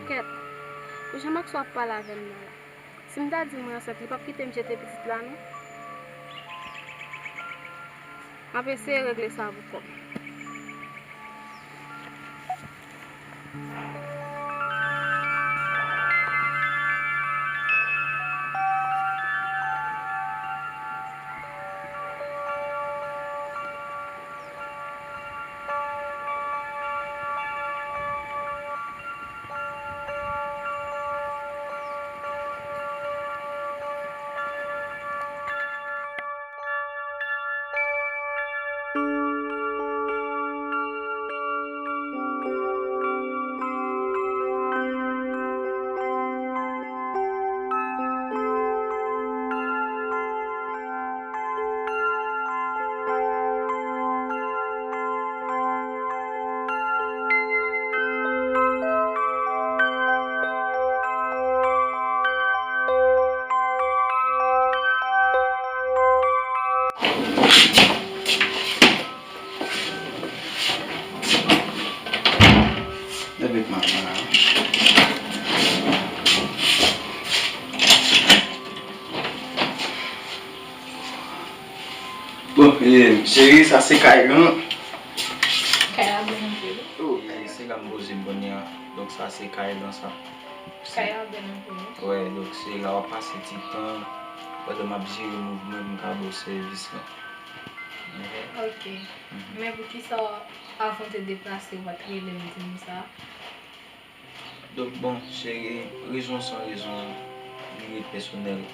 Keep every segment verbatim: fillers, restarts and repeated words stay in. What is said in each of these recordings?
Kèt, pou jan Maxo ap pale avè m nan la, si m ta di l mwen ansent, li p ap kite m jete pitit la non. M ap eseye regle sa pou kò m. Leve kòman la. Bon, e, cheri, sa se kay lan. Kay la bèl anpil. Oh, e, se la m poze m kounye a. Donk, sa se kay lan, sa. Kay la bèl anpil. Wè, donk, se la w ap pase ti tan pandan m ap jere mouvman m ka ba w sèvis lan. Ok. Men poukisa, avan w te deplase, ou pa t rele m di m sa? Donk, bon, se rezon san rezon, li ret pèsonèl.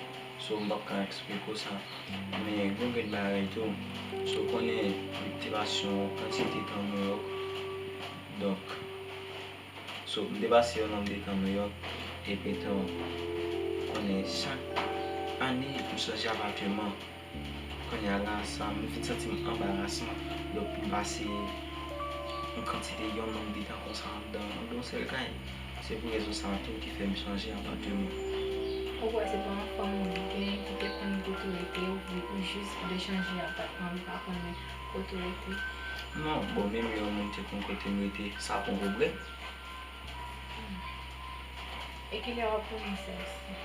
So, m p ap ka eksplike w sa. Men, gen yon grenn bagay tou. So, w konnen, m te pase yon kantite tan Nouyòk. Donk, so, m te pase yon nonb de tan Nouyòk. Epi tou, w konnen, chak ane, m chanje apatèman. Kounye a la, sa, m vin santi m anbarasan. Donk, m pase yon kantite, yon nonb de tan konsa anndan, anndan yon sèl kay. Se pou rezon sa a tou ki fè m chanje apatèman. Ou kwè se pa yon fanm ou gen ki te konn kote w rete, ou, ou jis vle chanje apatman, ou pa konnen kote w rete? Non, bon, menm lè yon moun te konn kote m rete, sa pa yon pwoblèm. E kilè w ap tounen sèvis lan?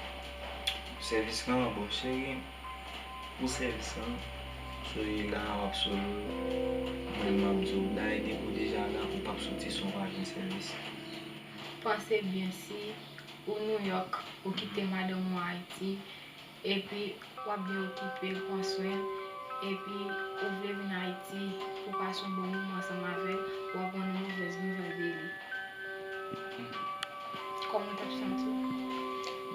Sèvis lan, bon, cheri, pou sèvis lan, sou la w ap solo, mwen m ap di w, dayè depi w deja la, ou p ap soti san w pa jwenn sèvis. Panse byen, si ou Nouyòk, ou kite madanm ou Ayiti, epi w ap byen okipe l, pran swen l, epi ou vle vin Ayiti pou w pase yon bon moman ansanm avè l, w ap rann yon movèz nouvèl de li. Kòman w t ap santi w?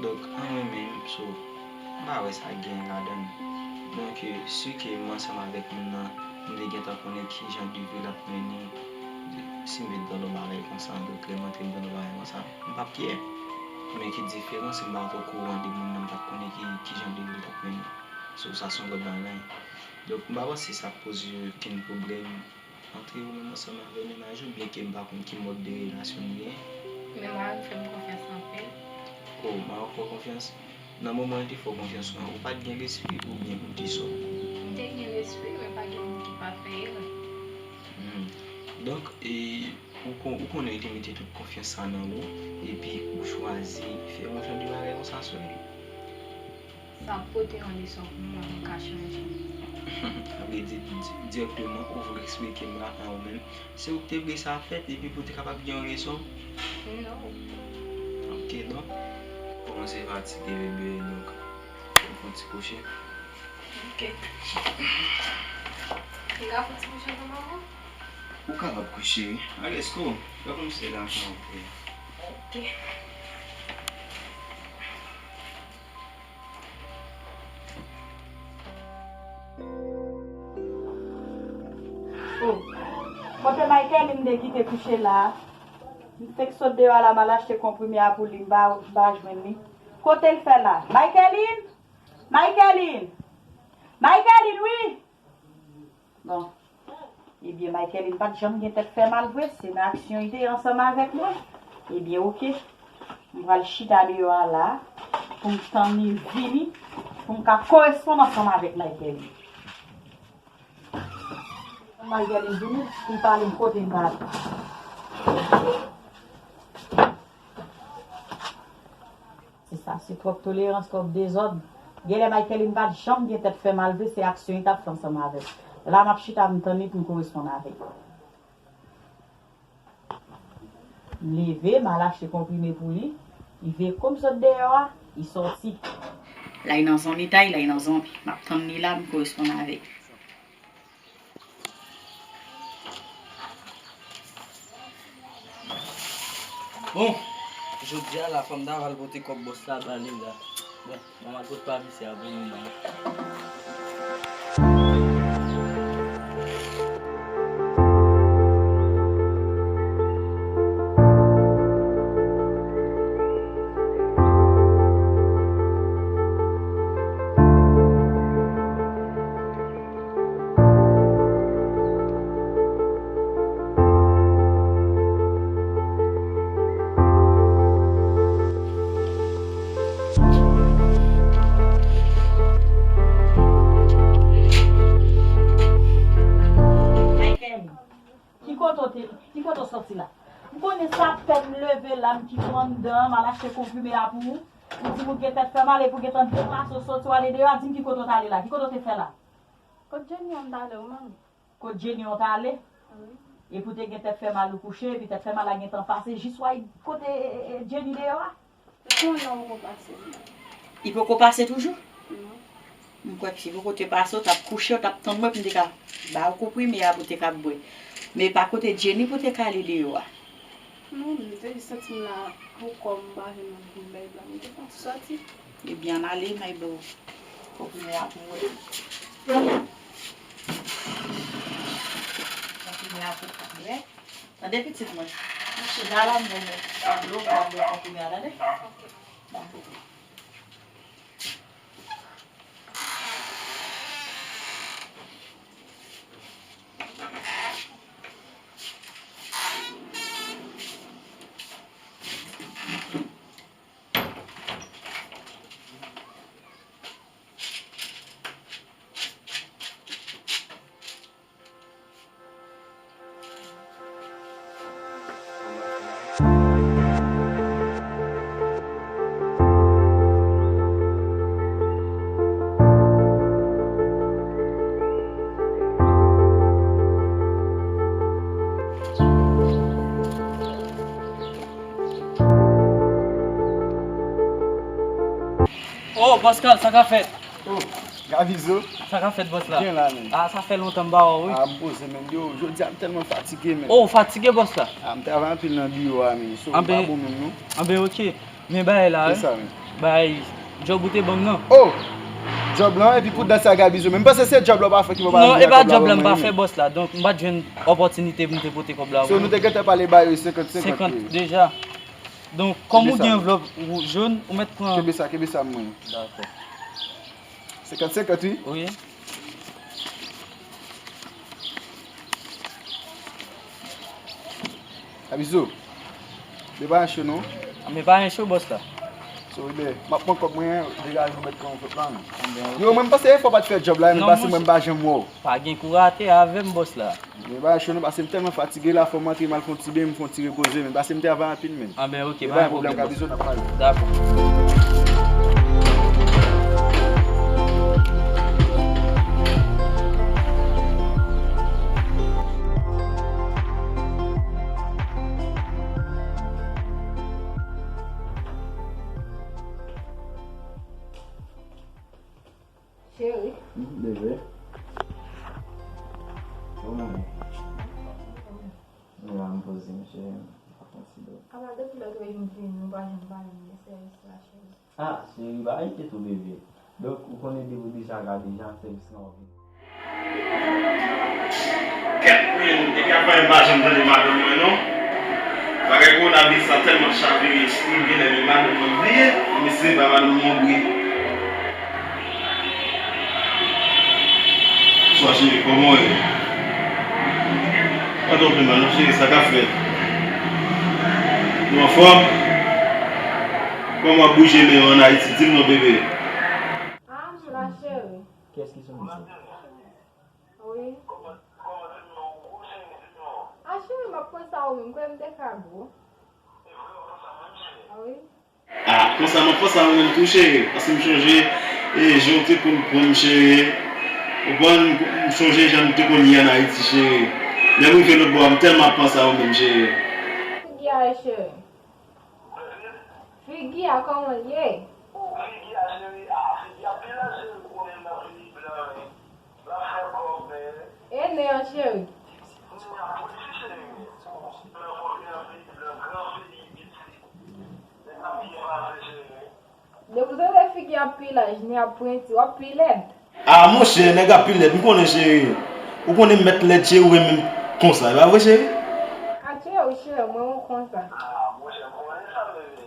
Donk, an mwen menm, so, m pa wè sa gen ladan l. Donk, si ke m ansanm avèk moun nan, m vle gentan konnen ki jan de vi l ap mennen. Si m vin tande yon bagay konsa, donk, lè m antre m tande yon bagay konsa, m p ap kyè. Men ki diferans, m pa t okouran de moun nan, m pa t konnen ki, ki jan de vi l t ap mennen. So, sa se yon lòt bagay. Donk, m pa panse sa ap poze okenn pwoblèm ant ou menm ansanm avè mennaj ou, byenke m pa konn ki mòd de relasyon nou gen. Men mari m fè m konfyans anpil. O, mari w fè w konfyans? Nan moman l te fè w konfyans lan, ou pa t gen lespri oubyen ou te sòt? M te gen lespri, men pa gen moun ki pa fè erè. Hmm. Donk, e, ou kon-, ou konnen li te mete tout konfyans sa nan ou, epi ou chwazi fè yon jan de bagay konsa sou li. Sa ap pote yon leson pou mwen, mwen ka chanje. Sa vle di, di-, dirèkteman, ou vle eksplike m la, an ou menm, se ou ki te vle sa fèt, epi pou te kapab gen yon rezon? Non. Ok, donk, Kòmanse fatige, bebe, donk, fò m fè yon ti kouche. Ok. M ka fè yon ti kouche pou mwen? Ou kapab kouche, wi. Alesko, fè kòmsi la, sa, ok. Ok. Oh, kote Michaeline te kite kouche la a? M fenk sot deyò a la, m al achte konprime a pou li, m pa, m pa jwenn li. Kote l fè la? Michaeline! Michaeline! Michaeline, wi! Bon. Ebyen, Michaeline pa t janm gen tèt fè mal vre, se nan aksyon li te ye ansanm avèk mwen. Ebyen, oke. M pral chita deyò a la, pou m tann li vini, pou m ka koresponn ansanm avèk Michaeline. Michaeline vini, pou l pale m kote m prale. Se sa, se twòp tolerans, twòp dezòd. Genlè Michaeline pa t janm gen tèt fè mal vre, se aksyon li t ap fè ansanm avè m. La m ap chita, m tann li pou m koresponn avè l. M leve, m al achte konprime pou li. Li veye kou m sot deyò a, li sòti. La li nan zonbi ta l, la li nan zonbi. M ap tann li la, m koresponn avè l. Bon, jodi a la, fò m ta pral pote kòb bòs la ba li la. Bon, mwen al pote pa misye a pou li menm. Michael, ki kote w te, ki kote w sòti la? M konnen se apèn m leve la, m kite w anndan an, m al achte konprime a pou ou. Ou di m ou gen tèt fè mal epi w gentan deplase w soti w ale deyò a, di m ki kote w t ale la, ki kote w te fè la? Kot Jenny an m t ale wi manmi. Kot Jenny an w t ale? Wi. Epi w te gen tèt fè mal ou kouche, epi tèt fè mal la gentan pase, jis w al kote, e, e, e, Jenny deyò a? Kounye a w poko pase. Li poko pase toujou? Non. M kwè ke si poko te pase, w t ap kouche, w t ap tann mwen pou m te ka ba w konprime a pou w te ka bwè. Men pa kote Jenny pou w te ka ale deyò a. Non, m te jis santi m la pou kò m, m pa jwenn moun pou m bay blan. M te fè yon ti sòti. Ebyen, ann ale, m ay ba w konprime a pou w bwè. Konprime a pou w bwè. Tande pitit mwen. Chita la, m ba w dlo, m ba w bwè konprime a, tande? Ok. Dakò. Oh, Pascal, sa k ap fèt? Oh, Gabizo. Sa k ap fèt, bòs la? Byen la, men. Ah, sa fè lontan m pa wè w, wi. Ah, m poze, men. Yo, jodi a m tèlman fatige, men. Oh, w fatige, bòs la? Ah, m travay anpil nan biwo a, men. So, m pa bon menm, non. Anben, ok. Men bagay la, wi. Kisa, men? Bagay, djòb ou te ban m nan. Oh! Djòb lan, epi pou dat sa, Gabizo, men. M panse se djòb la w pa fè ki fè w pa vin travay la. Non, e pa djòb la m pa fè, bòs la. Donk, m pa t jwenn opòtinite pou m te pote kòb la. So, nou te gentan pale ba yo senkant senkant, wi. Senkant deja. Donk, kòm ou gen anvlòp wou-, jòn, ou mèt pran. Kenbe sa, kenbe sa, mwen. Dakò. Senkant senkant, wi. Wi. Gabizo, men pa yon cho, non. Men pa yon cho, bòs la. So, ebyen, m ap pran kòb mwen, degaje w mèt pran yon fòt la, non. Yo, mwen, m panse efò pa t fè djòb la, men pase mwen, m pa janm wè w. Pa gen kou rate avè m, bòs la. Men pa cho non, paske m tèlman fatige la, fò m antre, m al fè yon ti benyen, m fè yon ti repoze, men paske m travay anpil, men. Anben, ok, pa gen pwoblèm, bòs. Gabizo, n ap pale. Dakò. Cheri. Wi, bebe. Kòman w ye? Mwen la, m poze m, cheri. M ap pran ti dòmi. Apa depi lòt jou m vini, ou pa janm pale m de sèvis la, cheri. Ah, cheri, pa enkyete w, bebe. Donk, ou konnen depi w deja la deja, sèvis lan w ap vini. Kèt, men, epi apa m pa janm tande madanm mwen, non. Bagay kowonaviris la tèlman chavire espri m, genlè menm madanm mwen bliye, mesye, pa madanm mwen bliye. Bonswa, cheri, kòman w ye? Pa twò fè mal, non, cheri, sa k ap fèt? Nou anfòm? Kòman w ap bouje men w ann Ayiti? Di m non, bebe. Ah, m la, cheri. Kiyès ki sonje? Wi. Ah, cheri, m ap panse a ou menm, kwè m te ka gwo. Ah, wi. Ah, konsa m ap panse a ou menm tou, cheri. Paske m chonje, e, jan w te konn pran m, cheri. Ou konprann, m chonje jan nou te konn ye ann Ayiti, cheri. Lè m rive lòt bò a, m tèlman ap panse a ou menm, cheri. Figi a, cheri. Figi a, kòman l ye? Figi a, cheri, ah, figi a pi laj, cheri, ou konnen nan peyi blan, wi. L ap fè kòb, men. E nen an, cheri? Nen an pwenti, cheri. Nan kote nan peyi blan, gran peyi piti. Nèg ap byen pase, cheri. Depi w tande figi a pi laj, nen ap pwenti, w ap pi lèd. Ah, monchè, nèg ap pi lèd, m konnen, cheri. Ou konnen m mèt lèd, cheri, ou renmen m konsa, e pa vre, cheri? Ah, cheri, cheri, mwen ou konsa. Ah, monchè, m konnen sa, bebe.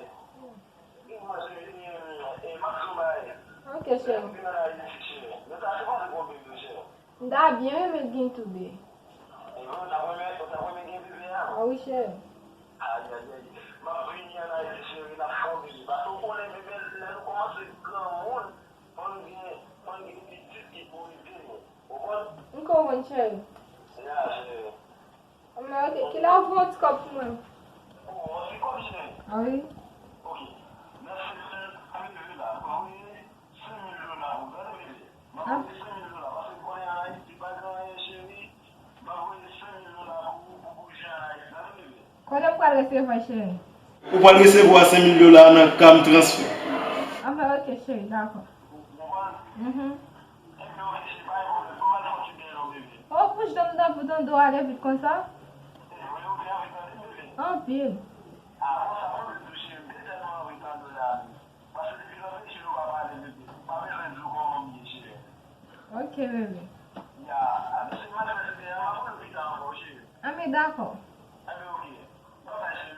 Gen mwen, cheri, e, e, m ap di w bagay. Ok, cheri. Lè m vin ann Ayiti, cheri. Men sa se konsa pou bebe, cheri. M ta byen renmen gen tou de. E vre, ou t ap renmen, ou t ap renmen gen bebe a? Ah wi, cheri. Ayayay. M ap vini ann Ayiti, cheri, n ap fè yon bebe. Paske ou konnen, bebe, lè nou kòmanse granmoun, fò n gen, fò n gen pitit ki pou ede nou. Ou konprann? M konprann, cheri. Ya, cheri. Anmè, ok, kilè w voye yon ti kòb pou mwen? Oh, yon ti kòb, cheri? Ah wi. Ok. Nan sektè prive la, m voye senk mil dola pou tande, bebe. M ap voye senk mil dola, paske m konnen ann Ayiti pa gen anyen, cheri. M ap voye senk mil dola pou, pou bouje ann Ayiti, tande, bebe. Kote m pral resevwa, cheri? Ou pral resevwa senk mil dola nan Cam Transfer. Anfè, ok, cheri, dakò. Ou konprann? Mhm. Ebyen, ok, cheri, pa gen pwoblèm. Fò m al fè yon ti beny non, bebe. Oh, bouch dlo m tanpri tande w ale vit konsa. Ebyen, ok, anvi tande, bebe. Anpil. Ah, konsa, mwen menm tou, cheri, m te tèlman anvi tande w la. Paske depi lòt jou nou pa pale, bebe. M pa bezwen di w kòman m ye, cheri. Ok, bebe. Ya, a, mesye, m al fè ti beny an, m ap rele w pita ankò, cheri. Anben, dakò. Anben, ok. Bye bye, cheri.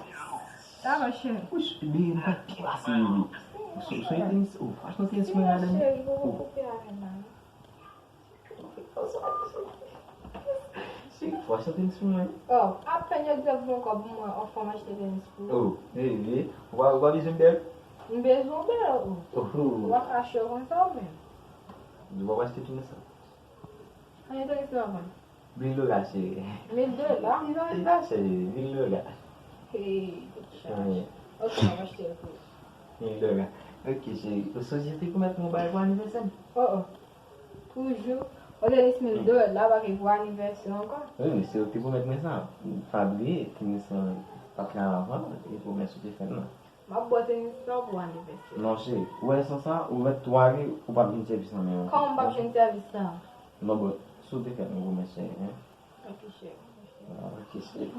Bizou. Dakò, cheri. Wouch, bebe, m pa t pi pase, bebe. Ou sou, ou sou tenis, oh, achte yon tenis pou mwen, madanm. Cheri, ou koupe avè m la, non? Cheri, fò w achte tenis pou mwen. Oh, apèn yo di w ap voye yon kòb pou mwen, oh, fò m achte tenis pou ou. Oh, bebe, ou pa, ou pa bezwen bèl? M bezwen bèl, oh. Oh, oh. W ap fache konsa ou menm. Ou p ap achte tenis sa? Konbyen tenis mwen vann? Mil dola, cheri. Mil dola? Mil dola, cheri, mil dola. Hey, tout chaj. Wi. Ok, m ap achte l pou ou. Mil dola. Ok, cheri. Ou sonje te pwomèt mwen yon bagay pou anivèsè m? Oh, oh. Toujou. Ou te di mil dola, pa gen pou anivèsè ankò. Wi, mesye, ou te pwomèt mwen sa. Pa bliye, tenis lan pa t la avan, e pwomès ou te fè m nan. M ap ba w tenis lan pou anivèsè. Non, cheri, ou wè san sa, ou mèt tou ale, ou p ap jwenn sèvis nan men mwen. Kòman m p ap jwenn sèvis lan? Non, bon, si w te fè m yon pwomès, cheri, en. Ok, cheri. Ah, ok, cheri.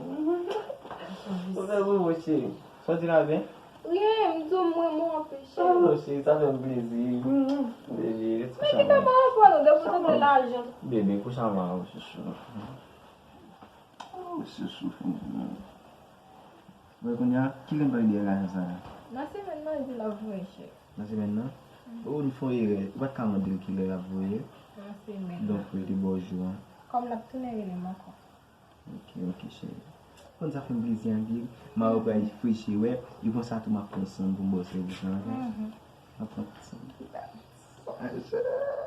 Ou fè bon, bon, cheri. Sa w di la byen? Ryen, m di w m renmen w anpil, cheri. Oh, cheri, sa fè m plezi. Bebe, men kite m al pran nou, depi w tande lajan. Bebe, kouche anba, chouchou. Oh, chouchou. Bon, kounye a, kilè m pral gen lajan sa a? Nan semèn nan, di l ap voye, cheri. Nan semèn nan? Mhm. Oh, nou fè yon erè. Ou pa t ka mande l kilè l ap voye. Nan semèn nan. Donk, pou l te ba w jou an. Kòm l ap tounen rele m ankò. Ok, ok, cheri. Konn sa fè m plezi anpil. Mari w pral freche, wè. E konsa tou, m ap pran san m pou m ba w sèvis lan, ok? Mhm. M ap pran san m. Ah, cheri.